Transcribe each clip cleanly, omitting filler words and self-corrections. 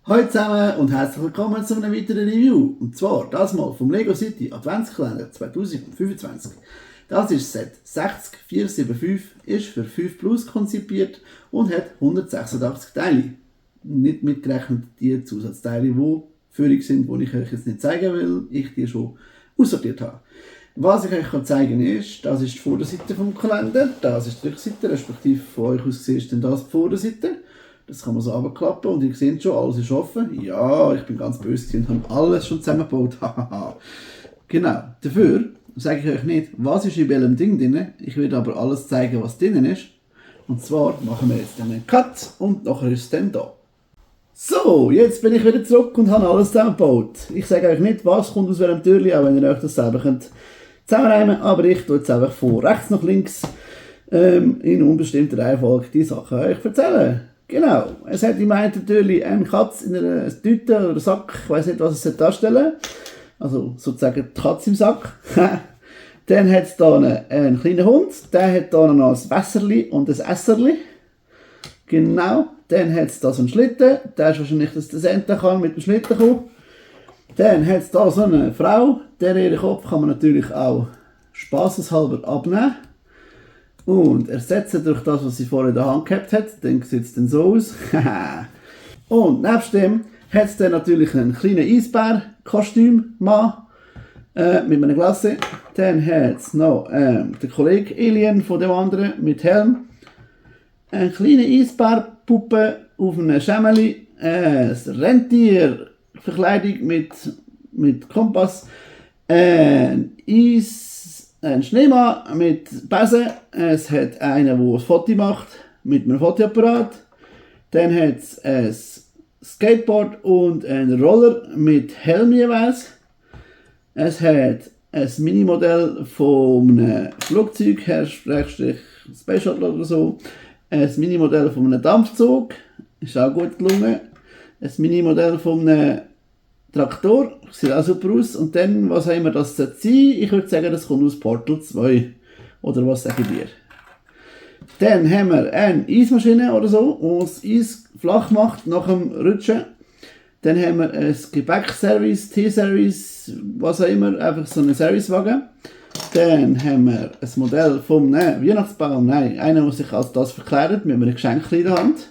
Hallo zusammen und herzlich willkommen zu einem weiteren Review. Und zwar das mal vom Lego City Adventskalender 2025. Das ist Set 60475, ist für 5 Plus konzipiert und hat 186 Teile. Nicht mitgerechnet die Zusatzteile, die führig sind, die ich euch jetzt nicht zeigen will, ich die schon aussortiert habe. Was ich euch zeigen kann, das ist die Vorderseite vom Kalender, das ist die Rückseite, respektive von euch aus gesehen ist dann das die Vorderseite. Das kann man so runterklappen und ihr seht schon, alles ist offen. Ja, ich bin ganz böse und habe alles schon zusammengebaut. Genau, dafür sage ich euch nicht, was ist in welchem Ding drin. Ich werde aber alles zeigen, was drin ist. Und zwar machen wir jetzt einen Cut und nachher ist es dann da. So, jetzt bin ich wieder zurück und habe alles zusammengebaut. Ich sage euch nicht, was kommt aus welchem Türchen, auch wenn ihr euch das selber könnt zusammenreimen, aber ich tue jetzt einfach von rechts nach links in unbestimmter Reihenfolge die Sachen euch erzählen. Genau, es hat im einen natürlich eine Katze in einer Tüte oder Sack, ich weiß nicht, was es darstellen soll. Also sozusagen die Katze im Sack. Dann hat es hier einen kleinen Hund, der hat hier noch ein Wässerli und ein Esserli. Genau, dann hat es hier so einen Schlitten, der ist wahrscheinlich, dass der Senta kann mit dem Schlitten kommen. Dann hat es hier so eine Frau, ihren Kopf kann man natürlich auch spaßeshalber abnehmen. Und ersetzen durch das, was sie vorher in der Hand gehabt hat. Dann sieht es dann so aus. Und nebst dem hat es dann natürlich einen kleinen Eisbär-Kostümmann mit einem Glasse. Dann hat es noch den Kollegen Alien von dem anderen mit Helm. Eine kleine Eisbär-Puppe auf einem Schemmeli. Eine Rentierverkleidung mit Kompass. Ein Schneemann mit Besen, es hat einen, der ein Foto macht mit einem Fotoapparat, dann hat es ein Skateboard und einen Roller mit Helm jeweils, es hat ein Minimodell von einem Flugzeug, Space Shuttle oder so, ein Minimodell von einem Dampfzug, ist auch gut gelungen, ein Minimodell von einem Traktor, sieht auch super aus. Und dann, was haben wir das sein? Ich würde sagen, das kommt aus Portal 2. Oder was sage ich dir? Dann haben wir eine Eismaschine oder so, die das Eis flach macht nach dem Rutschen. Dann haben wir ein Gepäckservice, Teeservice, was auch immer, einfach so einen Servicewagen. Dann haben wir ein Modell vom Weihnachtsbaum, einer, der sich als das verkleidet, mit einem Geschenk in der Hand.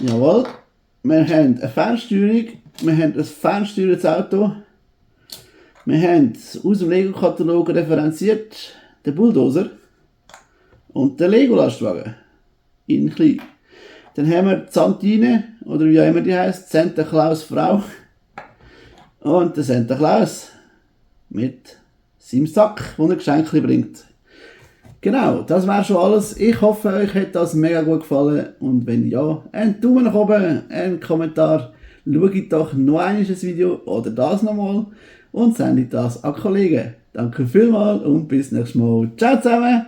Jawohl. Wir haben eine Fernsteuerung. Wir haben ein fernsteuerndes Auto. Wir haben aus dem Lego-Katalog referenziert den Bulldozer und den Lego-Lastwagen in klein. Dann haben wir die Santine, oder wie auch immer die heisst, Santa Claus Frau und den Santa Claus mit seinem Sack, den er Geschenke bringt. Genau, das wäre schon alles. Ich hoffe, euch hat das mega gut gefallen und wenn ja, einen Daumen nach oben, einen Kommentar. Schaut doch noch einmal das Video oder das nochmal und sendet das an Kollegen. Danke vielmals und bis nächstes Mal. Ciao zusammen!